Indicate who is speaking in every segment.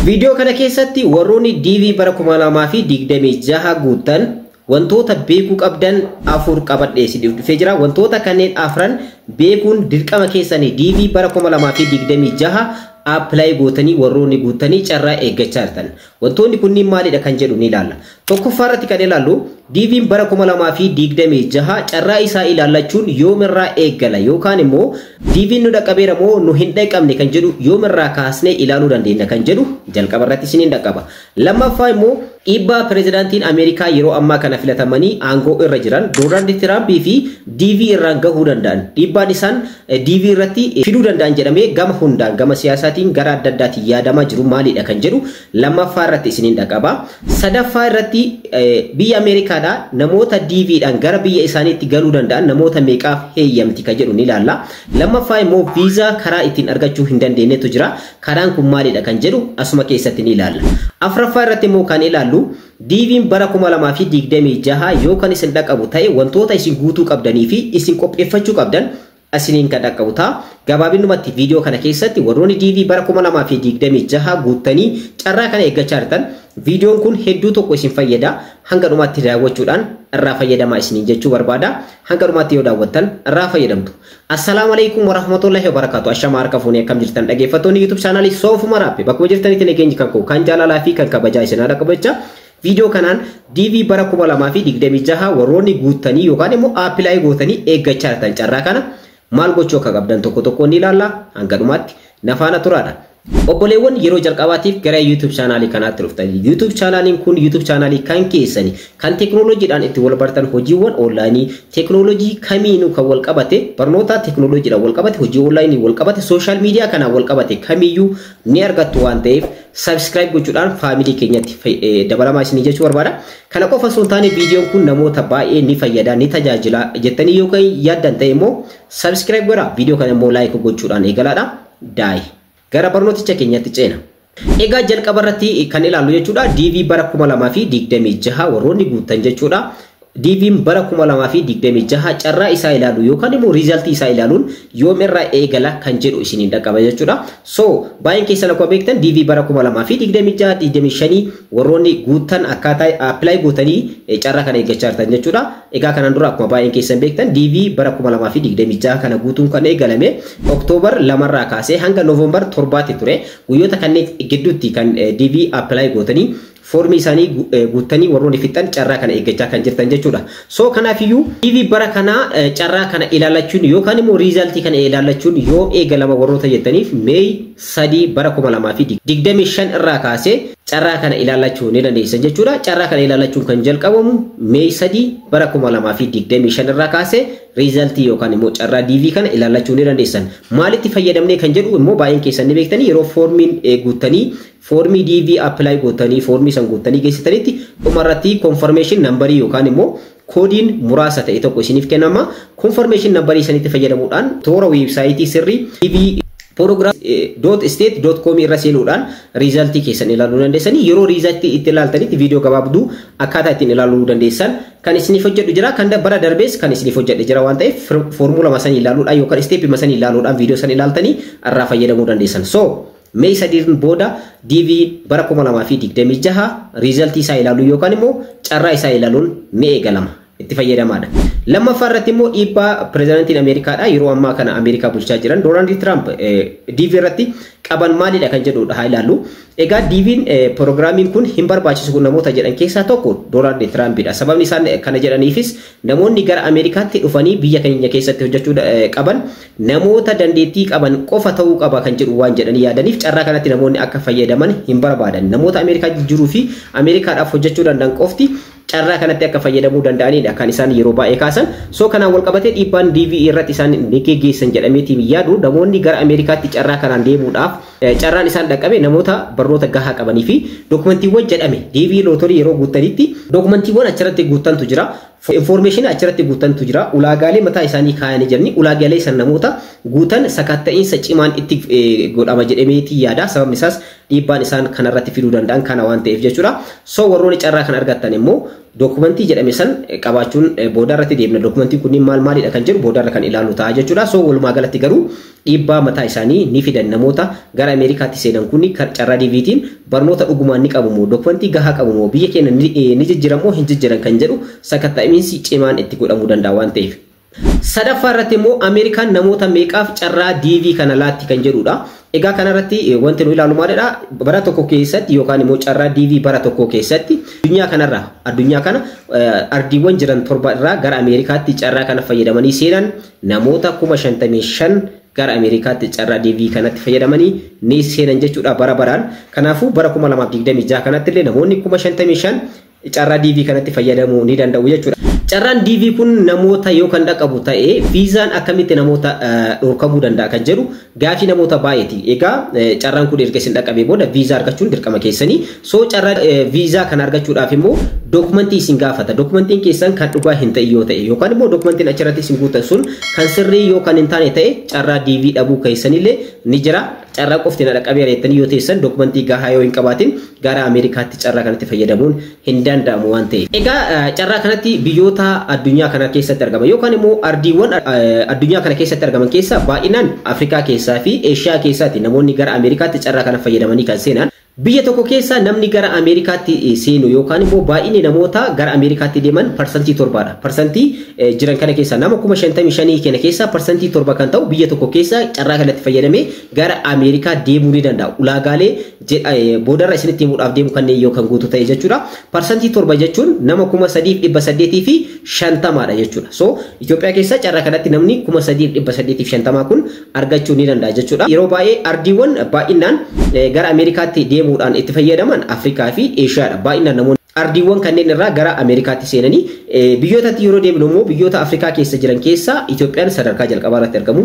Speaker 1: Viidiyoo kana keessatti warroonni DV bara 2026 guuttan wantoota beekuu qabdan afur qabadhee isiniif dhufee jira. Wantoota kanneen afran beekuun dirqama keessanii DV bara 2026 apply gootanii warroonni guuttanii carraa eeggachaa jirtan. Wantoonni kunniin maalidha kan jedhu ni ilaalla. Tokkoffaa irratti kan ilaallu, DV'n bara 2026 carraa isaa ilaallachuun yoomirraa eegala yookaan immoo DV'n nu dhaqqabeera moo nu hin dhaqqabne kan jedhu yoomirraa kaasnee ilaaluu dandeenya kan jedhu jalqaba irratti isiniin dhaqqaba. Lammaffaa immoo dhiibbaa pirezidaantiin Ameerikaa yeroo ammaa kana filatamanii aangoo irra jiran Doonaald Tiraampii fi DV irraan gahuu danda'an, dhiibbaan isaan DV irratti fiduu danda'an jedhamee gama hundaan, gama siyaasaatiin, gara adda addaatiin yaadamaa jiru maalidha kan jedhu lammaffaa irratti isiniin dhaqqaba. Sadaffaa irratti biyya Ameerikaadhaa namoota DVdhaan gara biyya isaaniitti galuu danda'an namoota meeqaaf heeyyamti kan jedhu ni ilaalla. Lammaffaa immoo viizaa karaa ittiin argachuu hin dandeenyetu jira. Karaan kun maalidha kan jedhu asuma keessatti ni ilaalla. Afuraffaa irratti immoo kan ilaallu, DV'n bara 2026 yoo kan isin dhaqqabu ta'e wantoota isin guutuu qabdanii fi isin qopheeffachuu qabdan isiniin kan dhaqqabu ta'a. Gabaabinumatti viidiyoo kana keessatti warroonni DV bara 2026 guuttanii carraa kana eeggachaa jirtan viidiyoon kun hedduu tokko isin fayyada. Hanga dhumaatti daawwachuudhaan irraa fayyadamaa isiniin jechuu barbaada. Hanga dhumaatti yoo daawwattan irraa fayyadamtu. Assalaamu alaikum warahmatullahi wabarakatuh. Ashama harka fuunee, akkam jirtan dhaggeeffattoonni YouTube chaanaalii Soofuma Raappe? Bakkuma jirtanitti nageenyi kan koo kan jaalalaa fi kan kabajaa isin haadha qabachaa, viidiyoo kanaan DV bara 2026 warroonni guuttanii yookaan immoo apply gootanii eeggachaa jirtan carraa kana maal gochuu akka qabdan tokko tokko ni ilaalla. Hanga dhumaatti na faana turaadha. Obboleewwan yeroo jalqabaatiif gara YouTube chaanaalii kanaatti dhuftan, YouTube chaanaaliin kun YouTube chaanaalii kan keessani, kan teekinooloojiidhaan itti wal bartan, hojiiwwan onlaayinii teekinooloojii kamiinuu kan wal qabate, barnoota teekinooloojiidhaan wal qabate, hojii onlaayinii wal qabate, social media kanaan wal qabate kamiyyuu ni argattu waan ta'eef subscribe gochuudhaan faamilii keenyatti dabalamaa isinii jechuu barbaada. Kana qofa osoo hin taane, viidiyoon kun namoota baay'ee ni fayyada, ni tajaajila jettanii yoo kan yaaddan ta'e immoo subscribe godhaa, viidiyoo kana immoo like gochuudhaan eegalaadha. Daayi. Gara barnooticha keenyatti ceena. Egaa jalqaba irratti kan ilaallu jechuudha, DV bara 2026 warroonni guuttan jechuudha. DV'n bara 2026 carraa isaa ilaalu yookaan immoo riizaltii isaa ilaaluun yoom irraa eegala kan jedhu isiniin dhaqqaba jechuudha. So baay'een keessan akkuma beektan DV bara 2026 25 warroonni guuttan akkaataa apply gootanii carraa kana eeggachaa jirtan jechuudha. Egaa kanaan dura akkuma baay'een keessan beektan DV bara 2026 kana guutuun kan eegalame Oktoobar 2rraa kaasee hanga Noovembar 7tti ture. Guyyoota kanneen gidduutti kan DV apply gootanii foormii isaanii guuttanii warroonni fixan carraa kana eeggachaa kan jirtan jechuudha. So kanaafiyyuu DV bara kanaa carraa kana ilaalachuun yookaan immoo riizaltii kana ilaalachuun yoo eegalama warroota jettaniif, May 3 bara 2025 irraa kaasee carraa kana ilaalachuu ni dandeessan jechuudha. Carraa kana ilaalachuun kan jalqabamu May 3 bara 2025 irraa kaasee riizaltii yookaan immoo carraa DV kana ilaalachuu ni dandeessan. Maalitti fayyadamnee kan jedhu immoo baay'een keessan ni beektanii, yeroo foormiin guuttanii, foormii DV apply gootanii, foormii san guuttanii geessitanitti dhumarratti confirmation numberii yookaan immoo koodiin muraasa ta'e tokko isiniif kennama. Confirmation numberii sanitti fayyadamuudhaan toora weebsaayitii sirrii DV program.state.com irra seenuudhaan riizaltii keessan ilaaluu dandeessanii. Yeroo riizaltii itti ilaaltanitti viidiyoo gabaabduu akkaataa ittiin ilaaluu dandeessan kan isiniif hojjedhu jira. Kan bara darbees kan isiniif hojjedhe jira waan ta'eef foormula sanii ilaaluudhaan yookaan isteeppii sanii ilaaluudhaan viidiyoo san ilaaltanii irraa fayyadamuu dandeessan. So May 3 booda DV bara 2026 riizaltii isaa ilaaluu yookaan immoo carraa isaa ilaaluun ni eegalama. Itti fayyadamaadha. Lammaffaa irratti immoo dhiibbaa pirezidaantiin Ameerikaadha yeroo ammaa kana Ameerikaa bulchaa jiran Doonaald Tiraamp DV irratti qaban maalidha kan jedhudha haa ilaallu. Egaa DV'n piroogiraamiin kun hin barbaachisu namoota jedhan keessaa tokko Doonaald Tiraampidha. Sababni isaan kana jedhaniifis namoonni gara Ameerikaatti dhufanii biyya keenya keessatti hojjechuu qaban namoota dandeettii qaban qofa ta'uu qaba kan jedhu waan jedhanii yaadaniif carraa kanatti namoonni akka fayyadaman hin barbaadan. Namoota Ameerikaa jiruu fi Ameerikaadhaaf hojjechuu danda'an qofti carraa kanatti akka fayyadamuu danda'anidha kan isaan yeroo baay'ee kaasan. So kanaan wal qabatee dhiibbaan DV irratti isaan ni geggeessan jedhameetiin yaadu, namoonni gara Ameerikaatti carraa kanaan deemuudhaaf carraan isaan dhaqqabe namoota barnoota gahaa qabanii fi dookumantiiwwan jedhame, DV lottery yeroo guuttanitti dookumantiiwwan achirratti guuttantu jira. Information achirratti guuttantu jira. Ulaagaalee mataa isaanii kaayanii jirani. Ulaagaalee san namoota guutan sakatta'iinsa cimaan itti godhama jedhameetii yaada. Sababni isaas dhiibbaan isaan kanarratti fiduu danda'an kana waan ta'eef jechuudha. So warroonni carraa kan argattan immoo Dookumentii jedhame san qabaachuun booda irratti deemna. Dookumentiin kunniin maal maalidha kan jedhu booda irra kan ilaallu ta'a jechuudha. So walumaa galatti garuu dhiibbaa mataa isaanii ni fidan. Namoota gara Ameerikaatti seenan kun carraa DVtiin barnoota dhugumaan ni qabu moo, dookumentii gahaa qabu moo, biyya keenya ni jijjiiran moo hin jijjiiran kan jedhu sakatta'iinsi cimaan itti godhamuu danda'a waan ta'eef. Sadaffaa irratti immoo Ameerikaan namoota meeqaaf carraa DV kana laatti kan jedhudha. Egaa kanarratti wanti nu ilaalu maalidha? Bara tokko keessatti yookaan immoo carraa DV bara tokko keessatti addunyaa kanarra, addunyaa kana ardiiwwan jiran 7 irraa gara Ameerikaatti carraa kana fayyadamanii seenan namoota 55,000 gara Ameerikaatti carraa DV kanatti fayyadamanii ni seenan jechuudha bara baraan. Kanaafuu bara 2026 kanatti illee namoonni 55,000 carraa DV kanatti fayyadamuu ni danda'u jechuudha. Carraan DV kun namoota yoo kan dhaqqabu ta'e, viizaan akkamitti namoota dhorkamuu danda'a kan jedhu gaafii namoota baay'eeti. Egaa carraan kun erga isin dhaqqabee booda viizaa argachuun dirqama keessanii. So carraa viizaa kana argachuudhaaf immoo dookumentii isin gaafata. Dookumentiin keessan kan dhugaa hin ta'e yoo ta'e, yookaan immoo dookumentiin achirratti isin guutan sun kan sirrii yoo kan hin taane ta'e, carraa DV dhabuu keessanillee ni jira. Carraa qofti na dhaqqabeera jettanii yoo teessan, dookumentii gahaa yoo hin qabaatin gara Ameerikaatti carraa kanatti fayyadamuun hin danda'amu waan ta'eef. Egaa carraa kanatti biyyoota addunyaa kana keessatti argaman yookaan immoo ardiiwwan addunyaa kana keessatti argaman keessaa baay'inaan Afrikaa keessaa fi Eeshiyaa keessaatti namoonni gara Ameerikaatti carraa kana fayyadamanii kan seenan. Biyya tokko keessa namni gara Ameerikaatti seenu yookaan immoo baay'inni namoota gara Ameerikaatti deeman 7%dha. Parsantii jiran kana keessa, nama 55,000 kana keessa 7% kan ta'u biyya tokko keessa carraa kanatti fayyadamee gara Ameerikaa deemuu ni danda'a. Ulaagaalee boodarra isinitti himuudhaaf deemu kanneen yoo kan guutu ta'e jechuudha. 7% jechuun nama 3,850dha jechuudha. So Itoophiyaa keessa carraa kanatti namni 3,850 kun argachuu ni danda'a jechuudha. Yeroo baay'ee ardiiwwan baay'inaan gara Ameerikaatti deemuudhaan itti fayyadaman Afrikaa fi Eeshiyaadha. Baay'inaan namoonni ardiiwwan kanneen irraa gara Ameerikaatti seenanii. Biyyootatti yeroo deemnu immoo biyyoota Afrikaa keessa jiran keessaa Itoophiyaan sadarkaa jalqabaa irratti argamu.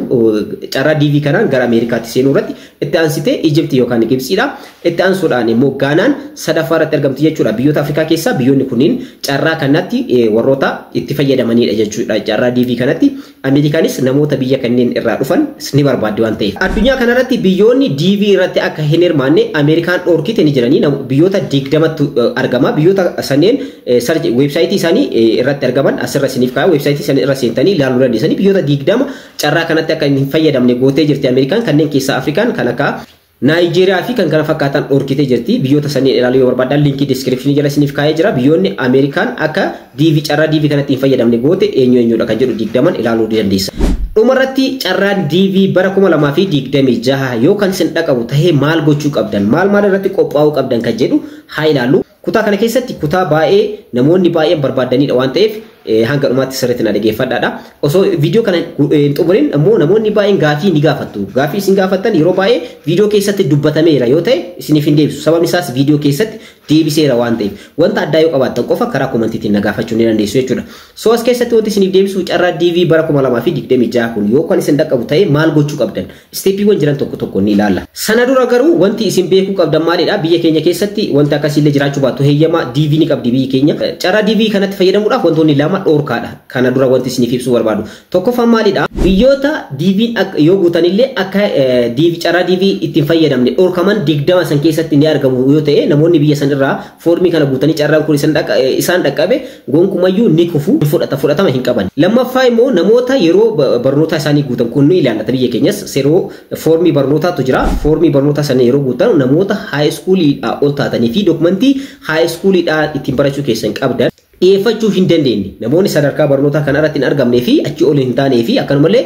Speaker 1: Carraa DV kanaan gara Ameerikaatti seenuu irratti itti aansitee Ijipti yookaan Gibsiidha. Itti aansuudhaan immoo Gaanaan sadaffaa irratti argamti jechuudha. Biyyoota Afrikaa keessaa biyyoonni kunniin carraa kanatti warroota itti fayyadamanidha jechuudha. Carraa DV kanatti Ameerikaanis namoota biyya kanneen irraa dhufan ni barbaaddi waan ta'eef. Addunyaa kanarratti biyyoonni DV irratti akka hin hirmaanne Ameerikaan dhorkite ni jiranii, biyyoota 20tu argama. Biyyoota sanneen weebsaayitii isaanii irratti argaman asirra isiniif kaa'aa, weebsaayitii isaanii irra seentanii ilaaluu dandeessanii. Biyyoota 20 carraa kanatti akka hin fayyadamne gootee jirti Ameerikaan. Kanneen keessaa Afrikaan kan akka Naayijeeriyaa fi kan kana fakkaatan dhorkitee jirti. Biyyoota sanneen ilaaluu yoo barbaadan liinkii descriptionii jala isiniif kaa'ee jira. Biyyoonni Ameerikaan akka DV, carraa DV kanatti hin fayyadamne goote eenyu eenyudha kan jedhu 20n ilaaluu dandeessa. Dhumarratti carraan DV bara 2026 yoo kan isin dhaqabu tahee maal gochuu qabdan, maal maal irratti qophaa'uu qabdan kan jedhu haa ilaallu. Kutaa kana keessatti kutaa baay'ee namoonni baay'een barbaadanidha waan ta'eef hanga dhumaatti sirriitti na dhaggeeffadhaadha. Osoo viidiyoo kana hin xumurin immoo namoonni baay'een gaafii ni gaafattu. Gaafii isin gaafattan yeroo baay'ee viidiyoo keessatti dubbatameera yoo ta'e isiniif hin deebisu. Sababni isaas viidiyoo keessatti deebiseera waan ta'eef. Wanta addaa yoo qabaattan qofa karaa komantiitiin na gaafachuu ni dandeessu jechuudha. So as keessatti wanti isiniif deebisu, carraa DV bara 2026 kun yoo kan isin dhaqqabu ta'e maal gochuu qabdan? Stepiiwwan jiran tokko tokko ni ilaalla. Sana dura garuu wanti isin beekuu qabdan maalidha? Biyya keenya keessatti wanti akkasiillee jiraachuu baattu heeyyama DV ni qabdi biyyi keenya. Carraa DV kanatti fayyadamuudhaaf wantoonni lama dhorkaadha. Kana dura wanti isiniif ibsuu barbaadu. Tokkoffaan maalidha? Biyyoota DV yoo guutanillee akka DV, carraa DV ittiin fayyadamne dhorkaman 20 san keessatti ni argamu yoo ta'e, namoonni biyya san irraa foormii kana guutanii carraan kun isaan dhaqqabe gonkumayyuu ni kufu, fudhatama hin qaban. Lammaffaa immoo namoota yeroo barnoota isaanii guutan, kun ni ilaallata biyya keenyas, yeroo foormii barnootaatu jira. Foormii barnoota sana yeroo guutan namoota high schooliidhaa ol taatanii fi dookumentii high schooliidhaa ittiin barachuu keessan qabdan dhiyeeffachuu hin dandeenye. Namoonni sadarkaa barnootaa kana irratti hin argamnee fi achi ol hin taanee fi akkanumallee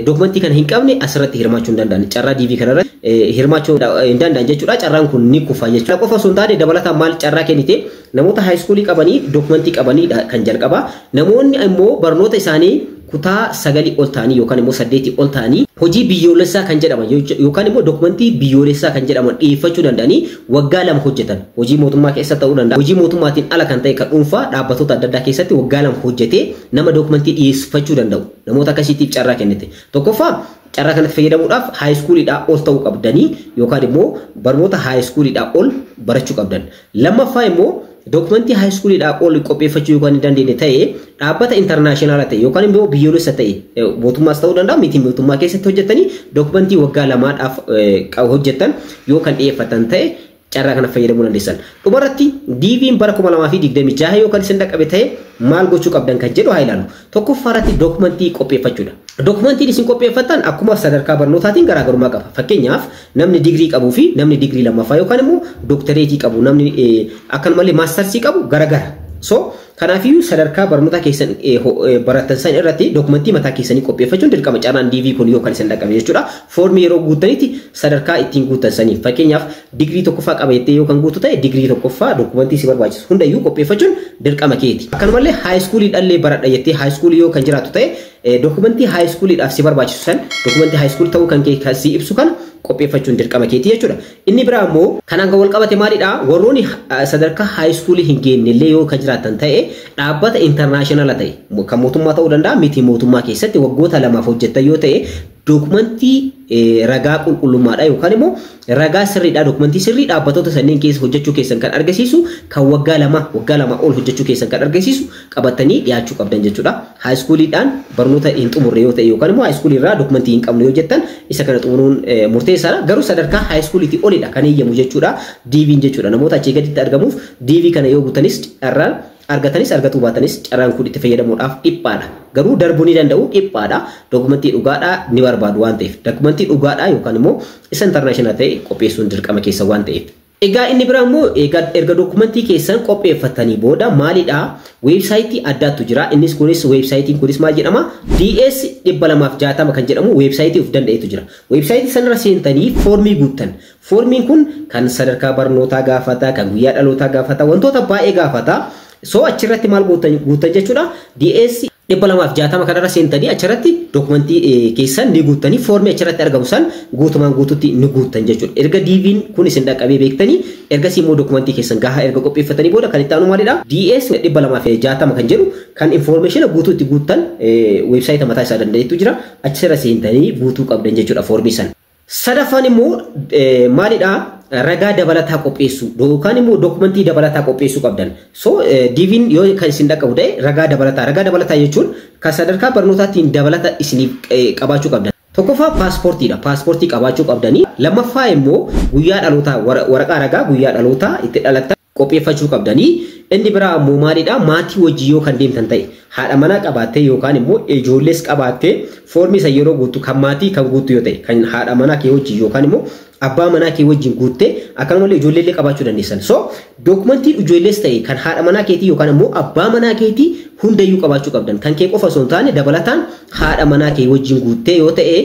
Speaker 1: dookumentii kana hin qabne asirratti hirmaachuu hin danda'an. Carraa DV kanarratti hirmaachuu hin danda'an jechuudha. Carraan kun ni kufa jechuudha. Qofa osoo hin taane dabalataan maal carraa kennite? Namoota high schoolii qabanii dookumentii qabanii kan jalqabaa. Namoonni immoo barnoota isaanii kutaa 9 ol ta'anii yookaan immoo 8 ol ta'anii hojii biyyoolessaa kan jedhaman yookaan immoo dookumentii biyyoolessaa kan jedhaman dhiyeeffachuu danda'anii waggaa 2 hojjetan, hojii mootummaa keessa ta'uu danda'a, hojii mootummaatiin ala kan ta'e kan dhuunfaa dhaabbatoota adda addaa keessatti waggaa 2 hojjetee nama dookumentii dhiyeeffachuu danda'u, namoota akkasiitiif carraa kennite. Tokkoffaa, carraa kanatti fayyadamuudhaaf high schooliidhaa ol ta'uu qabdanii yookaan immoo barnoota high schooliidhaa ol barachuu qabdan. Lammaffaa immoo dookumentii high schooliidhaa ol qopheeffachuu yookaan hin dandeenye ta'e, dhaabbata international ta'e yookaan immoo biyyoolessa ta'e, mootummaas ta'uu danda'a, miti mootummaa keessatti hojjetanii dookumentii waggaa 2dhaaf hojjetan yoo kan dhiyeeffatan ta'e Carraa kana fayyadamuu dandeessan. Dhumarratti DV'n bara 2026 yoo kan isin dhaqqabe ta'e maal gochuu qabdan kan jedhu haa ilaallu. Tokkoffaa irratti dookumentii qopheeffachuudha. Dookumentiin isin qopheeffattan akkuma sadarkaa barnootaatiin garaagarummaa qaba. Fakkeenyaaf, namni digirii qabuu fi namni digirii lammaffaa yookaan immoo dooktareetii qabu, namni akkanumallee maastarsii qabu garagara. So kanaafiyyuu sadarkaa barnoota keessan barattan san irratti dookumentii mataa keessanii qopheeffachuun dirqama, carraan DV kun yoo kan isin dhaqqabe jechuudha. Foormii yeroo guuttanitti sadarkaa ittiin guuttan saniif, fakkeenyaaf digirii tokkoffaa qaba jettee yoo kan guutu ta'e, digirii tokkoffaa dookumentii si barbaachisu hundayyuu qopheeffachuun dirqama keeti. Akkanumallee high schoolii dhallee baradha jettee high schoolii yoo kan jiraatu ta'e, dookumentii high schooliidhaaf si barbaachisu san, dookumentii high school ta'uu kan kee si ibsu kana qopheeffachuun dirqama keeti jechuudha. Inni biraa immoo kanaan kan wal qabate maalidha? Warroonni sadarkaa high schoolii hin geenne illee yoo kan jiraatan ta'e, dhaabbata international ta'e kan mootummaa ta'uu danda'a, miti mootummaa keessatti waggoota 2f hojjettan yoo ta'e, dookumentii ragaa qulqullummaadha yookaan immoo ragaa sirriidha, dookumentii sirrii dhaabbatoota sanneen keessa hojjechuu keessan kan argisiisu, kan waggaa 2, waggaa 2 ol hojjechuu keessan kan argisiisu qabatanii dhiyaachuu qabdan jechuudha. High schooliidhaan barnoota hin xumurre yoo ta'e yookaan immoo high schoolii irraa dookumentii hin qabnu yoo jettan, isa kana xumuruun murteessaadha. Garuu sadarkaa high schooliitii olidha kan eeyyamu jechuudha. DV'n jechuudha. Namoota achii gaditti argamuuf DV kana yoo guutanis, carraan argatanis argatuu baatanis, carraan kun itti fayyadamuudhaaf dhiphaadha. Garuu darbuu ni danda'u, dhiphaadha. Dookumentii dhugaadhaa ni barbaadu waan ta'eef. Dookumentii dhugaadhaa yookaan immoo isa international ta'e qopheessuun dirqama keessa waan ta'eef. Egaa inni biraa immoo erga dookumentii keessan qopheeffatanii booda maalidhaa? Weebsaayitii addaatu jira. Innis kunis, weebsaayitiin kunis maal jedhama? DS 260 kan jedhamu weebsaayitii of danda'etu jira. Weebsaayitii sanarra seentanii foormii guuttan. Foormiin kun kan sadarkaa barnootaa gaafata, kan guyyaa dhalootaa gaafata, wantoota baay'ee gaafata. So achirratti maal guuttan jechuudha? DS 260 kanarra seentanii achirratti dookumentii keessan ni guuttanii, foormii achirratti argamu san guutumaan guututti ni guuttan jechuudha. Erga DV'n kun isin dhaqqabee beektanii, ergasii immoo dookumentii keessan gahaa erga qopheeffatanii booda kan itti aanu maalidha? DS 260 kan jedhu kan information guutuu itti guuttan weebsaayita mataa isaa danda'etu jira. Achirra seentanii guutuu qabdan jechuudha foormii san. Sadaffaan immoo maalidha? Ragaa dabalataa qopheessuu yookaan immoo dookumentii dabalataa qopheessuu qabdan. So DV'n yoo kan isin dhaqqabu ta'e ragaa dabalataa jechuun kan sadarkaa barnootaatiin dabalata isiniif qabaachuu qabdan. Tokkoffaa paaspoortiidha. Paaspoortii qabaachuu qabdanii. Lammaffaa immoo guyyaa dhalootaa, waraqaa ragaa guyyaa dhalootaa itti dhalattan qopheeffachuu qabdanii. Inni biraa immoo maalidha? Maatii wajjin yoo kan deemtan ta'e, haadha manaa qabaattee yookaan immoo ijoollees qabaattee, foormii isa yeroo guuttu kan maatii kan guuttu yoo ta'e, kan haadha manaa kee wajjin yookaan immoo abbaa manaa kee wajjin guuttee, akkanumallee ijoollee illee qabaachuu dandeessan. So dookumentiin ijoollees ta'e kan haadha manaa keetii yookaan immoo abbaa manaa keetii hundayyuu qabaachuu qabdan. Kan kee qofa osoo hin taane dabalataan haadha manaa kee wajjin guuttee yoo ta'e,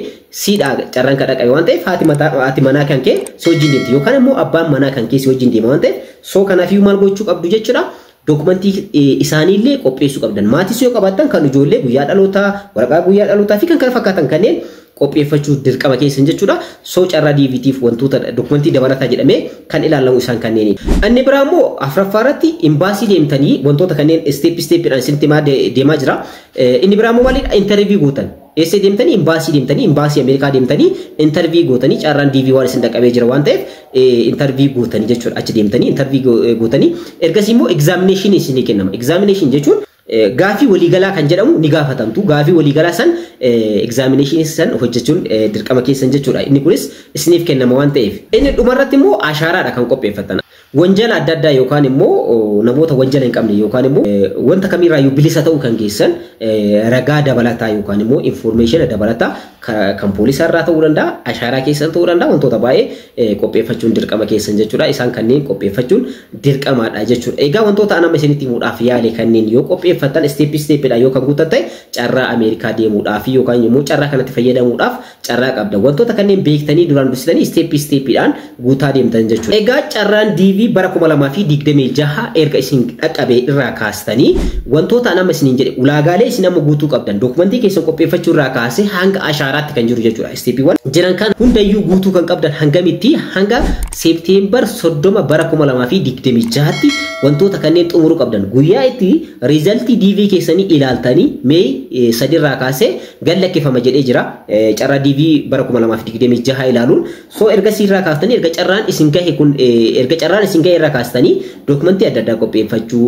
Speaker 1: siidhaa carraan kan dhaqabe waan ta'eef, haati manaa kan kee si wajjin deemti yookaan immoo abbaan manaa kan kee si wajjin deema waan ta'eef, so kanaafiyyuu maal gochuu qabdu jechuudha? Dookumentii isaaniillee qopheessuu qabdan. Maatis yoo qabaattan kan ijoollee guyyaa dhalootaa, waraqaa guyyaa dhalootaa fi kan kana fakkaatan kanneen qopheeffachuu dirqama keessan jechuudha. So carraa DVtiif wantoota dookumentii dabalataa jedhamee kan ilaalamu isaan kanneeni. Inni biraa immoo afuraffaa irratti imbaasii deemtanii wantoota kanneen step stepiidhaan isinitti deemaa jira. Inni biraa immoo maalidha? Interview gootan. Eessa deemtanii? Imbaasii deemtanii, imbaasii Ameerikaa deemtanii interview gootanii, carraan DV waan isin dhaqqabee jira waan ta'eef interview gootanii jechuudha. Achi deemtanii interview gootanii ergasii immoo examination isinii kennama. Examination jechuun gaafii waliigalaa kan jedhamu ni gaafatamtu. Gaafii waliigalaa san, examination san hojjechuun dirqama keessan jechuudha. Inni kunis isiniif kennama waan ta'eef. Inni dhumarratti immoo ashaaraadha kan qopheeffatan. Wanjala adda addaa yookaan immoo namoota wanjala hin qabne yookaan immoo wanta kamirraayyuu bilisa ta'uu kan keessan ragaa dabalataa yookaan immoo information dabalataa kan poolisaa irraa ta'uu danda'a, ashaaraa keessan ta'uu danda'a, wantoota baay'ee qopheeffachuun dirqama keessan jechuudha. Isaan kanneen qopheeffachuun dirqamaadha jechuudha. Egaa wantoota anama isinitti himuudhaaf yaale kanneen yoo qopheeffattan, step stepiidhaan yoo kan guutan ta'e, carraa Ameerikaa deemuudhaaf yookaan immoo carraa kanatti fayyadamuudhaaf carraa qabda. Wantoota kanneen beektanii duraan dursitanii step stepiidhaan guutaa deemtan jechuudha. Egaa carraan DV bara 2026 erga isin dhaqqabe irraa kaastanii wantoota anama isiniin jedhe, ulaagaalee isin amma guutuu qabdan, dookumentii keessan qopheeffachuu irraa kaasee hanga ashaaraatti kan jiru jechuudha. Stepiiwwan jiran kan hundayyuu guutuu kan qabdan hangamitti? Hanga September 30 bara 2026tti wantoota kanneen xumuruu qabdan. Guyyaa itti resultii DV keessanii ilaaltanii May 3rraa kaasee gad lakkifama jedhee jira. Carraa DV bara 2026 ilaaluun. So ergasii irraa kaaftanii, erga carraan isin gahe kun, erga carraan isin isin ga'e irraa kaastanii dookumentii adda addaa qopheeffachuu,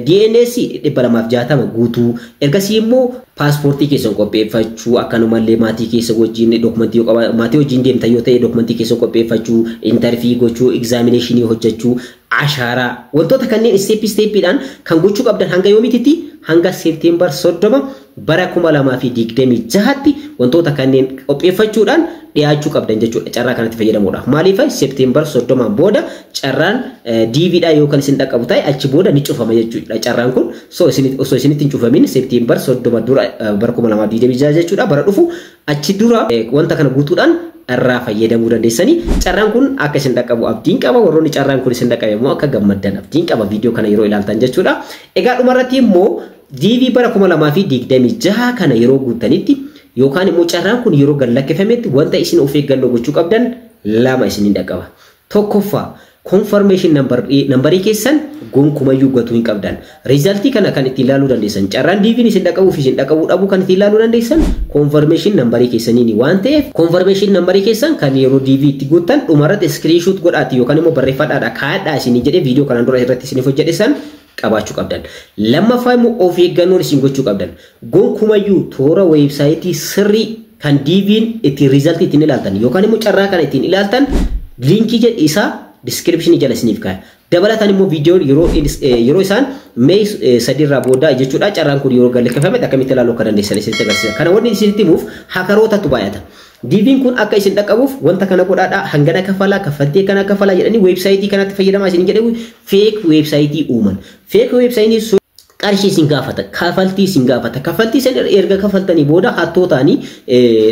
Speaker 1: DNS 260 guutuu, ergasii immoo paaspoortii keessan qopheeffachuu, akkanumallee maatii keessa wajjin dookumentii yoo qaba maatii wajjin deemtan yoo ta'e dookumentii keessan qopheeffachuu, interview gochuu, examination hojjechuu, ashaaraa, wantoota kanneen step stepiidhaan kan gochuu qabdan hanga yoomiititti? Hanga September 30 bara 2026tti wantoota kanneen qopheeffachuudhaan dhiyaachuu qabdan jechuudha carraa kanatti fayyadamuudhaaf. Maaliif? September 30 booda carraan DVdhaa yookaan isin dhaqqabu ta'e achi booda ni cufama jechuudha carraan kun. So osoo isinitti hin cufamin September 30 dura bara 2026 jechuudha, bara dhufu achi dura wanta kana guutuudhaan irraa fayyadamuu dandeessanii. Carraan kun akka isin dhaqqabu abdiin qaba. Warroonni carraan kun isin dhaqqabe immoo akka gammaddan abdiin qaba viidiyoo kana yeroo ilaaltan jechuudha. Egaa dhumarratti immoo DV bara 2026 kana yeroo guuttanitti yookaan immoo carraan kun yeroo gad lakkifametti wanta isin of eeggannoo gochuu qabdan lama isiniin dhaqqaba. Tokkoffaa, confirmation numberii keessan gonkumayyuu gatuu hin qabdan. Resultii kana kan ittiin ilaaluu dandeessan, carraan DV'n isin dhaqqabuu fi isin dhaqqabuu dhabuu kan ittiin ilaaluu dandeessan confirmation numberii keessaniini waan ta'eef, confirmation numberii keessan kan yeroo DV itti guuttan dhumarratti screenshot godhaati yookaan immoo barreeffadhaadha kaa'adhaa isinii jedhee viidiyoo kanaan dura irratti isiniif hojjedhe san qabaachuu qabdan. Lammaffaa immoo of eeggannoon isin gochuu qabdan. Gonkumayyuu toora weebsaayitii sirrii kan DV'n ittiin resultii ittiin ilaaltan yookaan immoo carraa kana ittiin ilaaltan linkii isaa descriptionii jala isiniif kaaya. Dabalataan immoo viidiyoon yeroo isaan May 3rraa booda jechuudha carraan kun yeroo gad akkamitti ilaaluu akka dandeessan isinitti agarsiisa. Kana wanni isinitti himuuf hackerootatu baay'ata. DV'n kun akka isin dhaqqabuuf wanta kana godhaadhaa, hangana kafalaa, kaffaltii kana kafalaa jedhanii weebsaayitii kanatti fayyadamaa isin jedhanii fake weebsaayitii uuman. Fake weebsaayitii sun qarshii isin gaafata, kafaltii isin gaafata. Kafaltii isin erga kafaltanii booda hattootaanii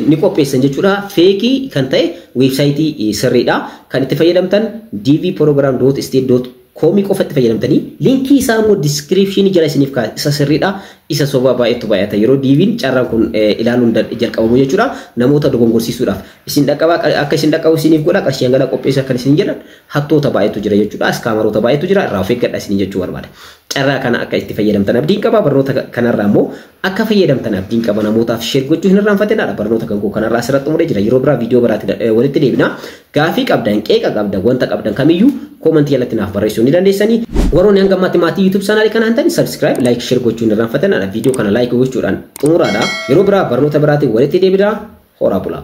Speaker 1: ni qopheessan jechuudha. Fakeii kan ta'e weebsaayitii sirriidha. Kan itti fayyadamtan dvprogram.state.comii qofa itti fayyadamtanii linkii isaa immoo descriptionii jala isiniif kaa'e, isa sirriidha. Isa sobaa baay'eetu baay'ata. Yeroo DV'n carraan kun ilaaluun jalqabamu jechuudha. Namoota dogongorsiisuudhaaf isin dhaqqabaa, akka isin dhaqqabu isiniif godha, qarshii hangana qopheessa kan isin jedhan hattoota baay'eetu jira jechuudha. Scammeroota baay'eetu jira, irraa of eeggadha isin jechuu barbaada. Carraa kana akka itti fayyadamtan abdiin qaba. Barnoota kanarraa immoo akka fayyadamtan abdiin qaba. Namootaaf share gochuu hin irraanfatinaa. Barnoota kan koo kanarraa asirratti xumuree jira. Yeroo biraa viidiyoo biraatti walitti deebina. Gaafii qabdan, qeeqa qabdan, wanta qabdan kamiyyuu commentii jalatti naaf barreessuu ni dandeessanii. Warroonni hanga ammaatti maatii YouTube channelii kana hin ta'in subscribe, like, share gochuu hin irraanfatinaa. Viidiyoo kana like gochuudhaan xumuraadha. Yeroo biraa barnoota biraatiin walitti deebina. Horaa bulaa.